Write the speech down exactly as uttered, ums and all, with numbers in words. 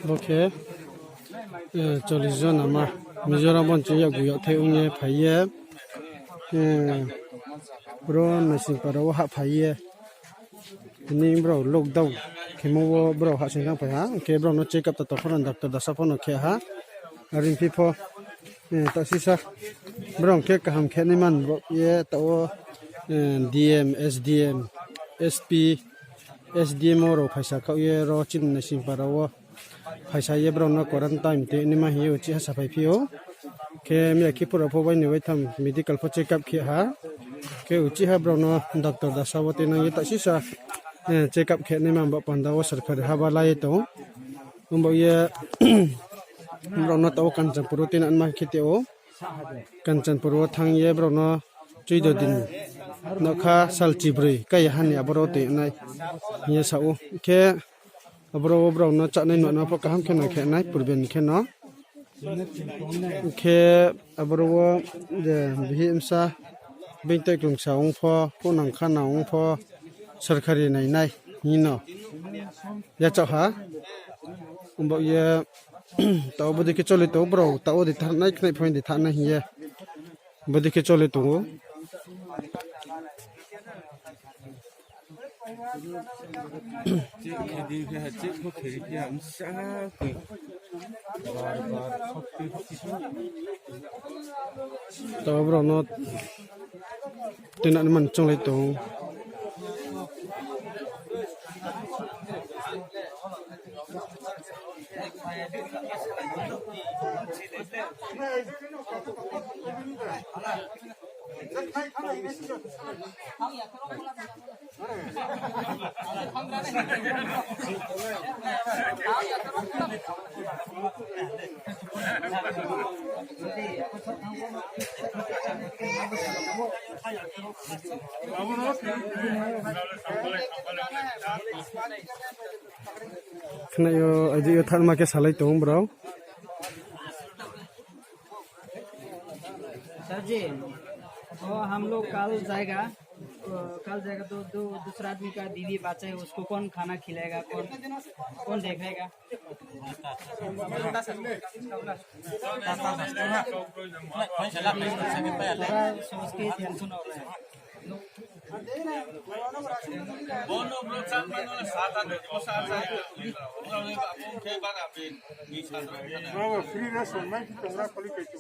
Bo khe, eh, chollish jona ma Mizoram bo ni ching yakgu yakthai ong ye phai ye, eh, bro naising para wo hahphai ye. Tini brao lockdown khemo wo brao hahsoing thanngphai ha, hing khe brao no check up tato pho no doctor dasa pho no khe ha. Are phi pho, eh, taoh sisa brao khe kaham khe nai man bo ye taoh wo, eh, D M, S D M, S P, S D M O rao phaisa khaoh ye ro chini naising para wo phaisa ye brao no quarantine tui naima hing ye uchih ha saphai phi ou. Khe miya khe phuh rao pho bai ni bai tham medical pho check up khe ha. Khe uchih ha brao no doctor dasa wo tuinang ye taoh sisa, eh, check up khe naima bo panda wo sorkari ha ba la ye tong ou. Ongba ye brao no taoh wo Kanchanpur wo tuinang ma khe tei ou. Kanchanpur wo thanng ye brao no chuido din nokha sal chibroi kai ha ni aboro tui nai hing ye sa ou. Khe aboro wo brao no chánai nuhnai pho kaham khe no khe nai purbe ni khe no. Khe aboro wo je bihih bsa being toi klungsa ong pho, phuhnang khanang ong pho, sorkari nainai hing no yachaoh ha. Ongba ye taoh bodei khe choli tong ou, brao taoh wo di thanai khnai pho di thanai hing ye bodei khe choli tong ou. Taoh brao no tuinang man chounglai tong ou. Khnai yo, aidi yo thanma khe salai tong brao. Sir जी, तो हम लोग कल जाएगा, तो कल जाएगा तो दो, दूसरा आदमी का बीवी बच्चा है, उसको कौन खाना खिलाएगा, कौन, कौन देखेगा? थोड़ा सोच के टेंशन हो रहा है। Free ration, mai kita na kali kai tu.